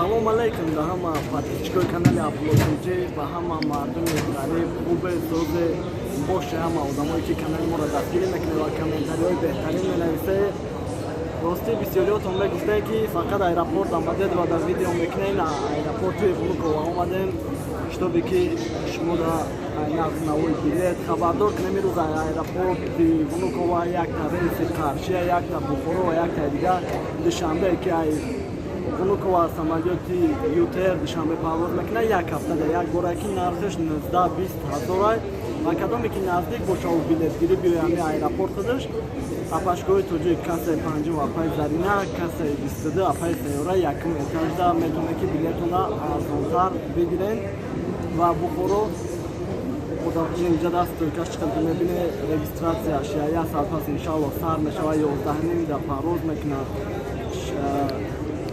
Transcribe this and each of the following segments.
Салом алейкум ба ҳама подписчикои канали Абдуллоҷи, ба ҳама мардуми ғариб, хубе, созе боше, ҳама одамое ки канали моро дастгирӣ мекунед ва комментариҳои беҳтарин менависед. Ростӣ, бисёриётон мегуфтед, ки фақат аэропорт омадед ва дар видео мекунед. Аэропорти Внуково омадем, чтобы ки шумо да нархнавои билет хабардор кунем. Имрӯз аэропорти Внуково якта рейси Қаршия, якта Бухоро ва якта дигар Душанбе, ки ай Внуково самолёти ЮТэйр Душанбе парвоз мекунад як ҳафтада як бора, ки нархаш 19-20 ҳазорай. Ва кадоме ки наздик бошаву билетгирӣ биёями аэропорт худаш, апашкои тоҷик, кассаи панҷум апаи Зарина, кассаи 22 апаи Сайёра, якум этажда метавонед, ки билетона арзонтар бигирен. Ва Бухоро инҷа даст стойкаш чиқад, ки мебине, регистрацияш як соат пас иншалло сар мешавад. 11:30 да парвоз мекунад,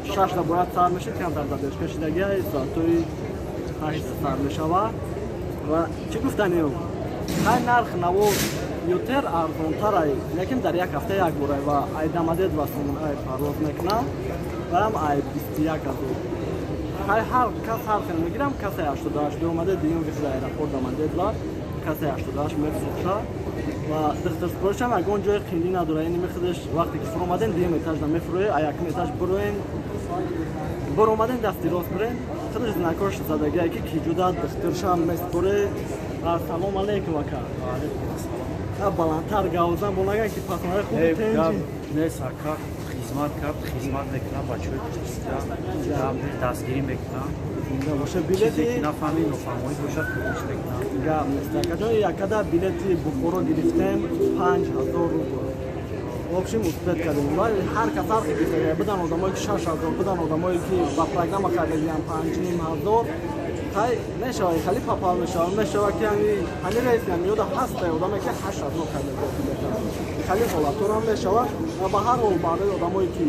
6-да бояд сар мешид, камтар задержка шидагия, соатҳои 8 сар мешавад. Ва чӣ гуфтанем, ҳай, нарх наво ЮТэйр арзонтарай, лекин дар як ҳафта як борай ва ай Домодедово Сомон-Эйр парвоз мекунам ваам ай 21 000. Ҳай, ҳар кас ҳар хел мегирам. Кассаи 88 биомаде, дуюм вихд аэропорт Домодедово, кассаи 88 мефурӯша. Ва духтарсупоришам ягон ҷои қиндӣ надора, яъне мехудаш вақте ки фуромадем, дуюм этажда мефурӯе, а якум этаж буроен, буромадем, дасти рост бирен, худаш знакош задагие, ки киҷуда духтаршам меспоре. Ассалому алейкум, ака. Баландтар гавзан бонаган, ки пасмаи хуби тенҷи. Нест, ака, хизмат кард, хизмат мекунам, бачаҳои тоҷикистон дастгирӣ мекунам. Боша, билети нафаҳми, нофаҳмоӣ бошад, кӯшиш мекунам. Гап нест, акаҷон. Якада билети Бухоро гирифтем 5000 рубл, в общем, успеть кардем. Ҳар кас ҳар хел гирифта будан, одамое ки 6000 будан, одамое ки ба программа кардагиям 5500. Хай, мешавад, хали попал мешавад, мешавад, ки ҳами рейси ҳами ёда ҳаста одаме ки 8000 карда, хали ҳолатонам мешавад. Ва ба ҳар ҳол, барои одамое ки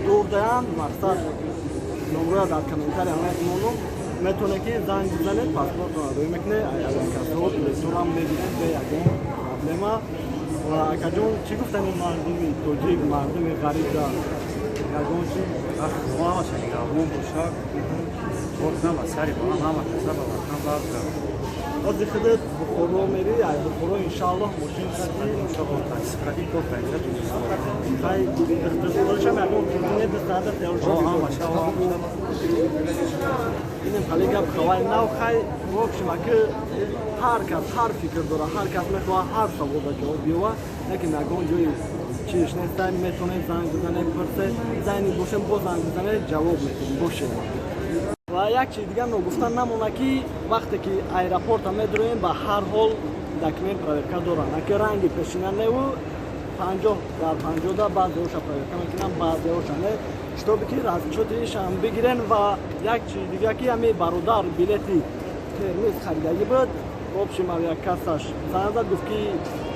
дур даянд, мақсад, номроя дар комментария мемонум, метавонед, ки занг бизанед, паспортро рӯй мекунед, авиакассаҳо билетонам мегиред бе ягон проблема. Ва, акаҷон, чӣ гуфтани мардуми тоҷик, мардуми ғариб да ягон чи? Ҳамаша нигаҳбон бошад, кор ба сари болам, ҳама каса ба ватан баргардад. Ҳозир худат Бухоро мери, ай Бухоро иншааллоҳ мошин хати. Такси хати то файза. Хай, духтаршам ягон қиндине дистада теорша. Ҳамаша. Инем хали гап хавай нав. Хай, в общем, аки ҳар кас ҳар фикр дора, ҳар кас мехоҳад ҳар саволда ҷавоб биёвад, лекин ягон ҷои чиш неста. Метавонед занг бизанед, пурсе, зайни бошем, боз занг бизанед, ҷавоб метавонем бошед. Ва як чиз дигар ногуфта намона, ки вақте ки аэропорта медуроем, ба ҳар ҳол документ проверка доранд, аки ранги пешина неву 50 дар 50-да баъзеҳоша проверка мекунанд, баъзеҳоша не, чтобы ки расчётишам бигирен. Ва як чиз дига, ки ҳами бародар билети Термиз харидагӣ буд, в общем, авиакассаш занг зад, гуфт, ки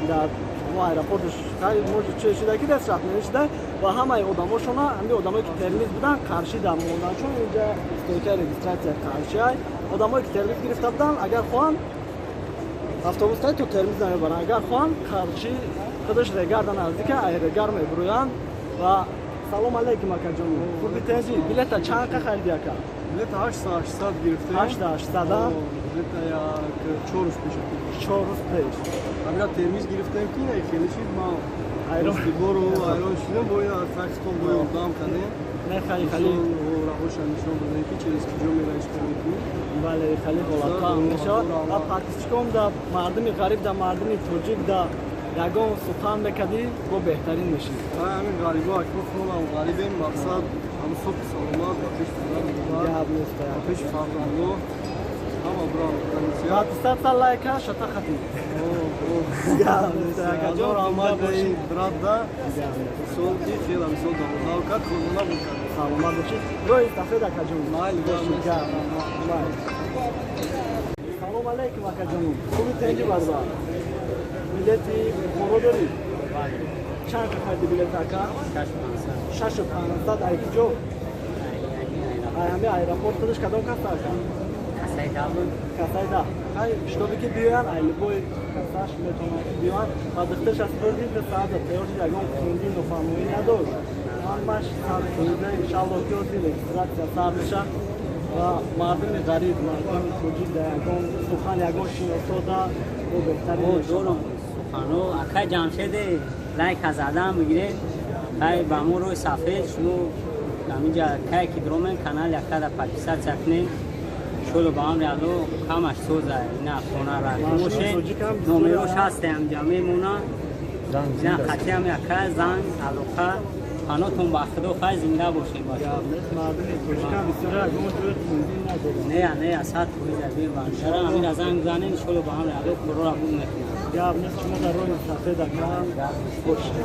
дар аэропортш че шида, ки дастшафт намешида ва ҳамаи одамошона, ҳами одамое ки Термиз буданд, Қаршида монданд, чун инҷа стойкаи регистрация Қаршиай. Одамое ки Термиз гирифта буданд, агар хоҳанд, автобус то Термиз намебаранд, агар хоҳанд, Қарши худаш Регарда наздика, ай Регар мебуроянд. Ва салом алейкум, акаҷон, хуби, тенҷи? Билета чанд қа хариди, ака? Билета 800 гирифтем. 800-а? Билета як 4 рӯз пеш. 4 рӯз пеш. Ҳамина Термиз гирифтем, ки хеле шид, ма бору айрон шудем, бо такситон бо ёрдам кардем. Не, хали хали. Раҳоша нишон додем, ки через куҷо мераиш кардем. Бале, хали ҳолатҳо мешавад. Ва подписчиком да, мардуми ғариб да, мардуми тоҷик да ягон сухан мекардӣ, бо беҳтарин мешид. Ҳамин ғарибо, акмо хонам ғарибем, мақсад ҳам субҳ саломат ба пеши Гап нест. Ба пеши фарзандо ҳама бурам. Подписаться, лайка шата хати. Гап нест, акаҷон. Раҳмат брат да, мисол ки хела мисол даводав кард, худона буд. Саломат бошед, роҳи сафед, акаҷон. Майли. Салом алейкум, акаҷон, хуби, тенҷи, бародар? Билети Бухоро дорӣ? Чанд хариди билет, ака? 6500. Ай куҷо? Ай ҳами аэропорт худаш кадом касса, ака? Кассаи 10. Хай, чтобы ки биёянд, ай любой кассаш метавонанд, ки биёянд. Ва духтарш аз пурди, 2 соата тайёр шуд, ягон қиндӣ, нофаҳмоӣ надошт? Ҳамаш 100%, иншалло, ки ҳозир регистрация сар меша ва мардуми ғариб, мардуми тоҷик да ягон сухан, ягон шиносо да бо беҳтарин. Дорум сухано, акай Ҷамшеде, лайка задан бигиред, кай ба мо рӯи сафед шумо ҳаминҷа кай ки дромен канал якада подписаться кунед. Шоло ба амри Алло ҳамаш соза. Ина хонара бошед, номерош ҳасте, ҳаминҷа мемона, ина қатиам яка занг алоқа. Панотон ба Худо, хай, зинда бошед. Не, не, 100% бебаншара ҳамина занг занед, иншолло ба амри Алло корора буд мекунад. Гап нест, шумо дар роҳи сафед, ака, бошед.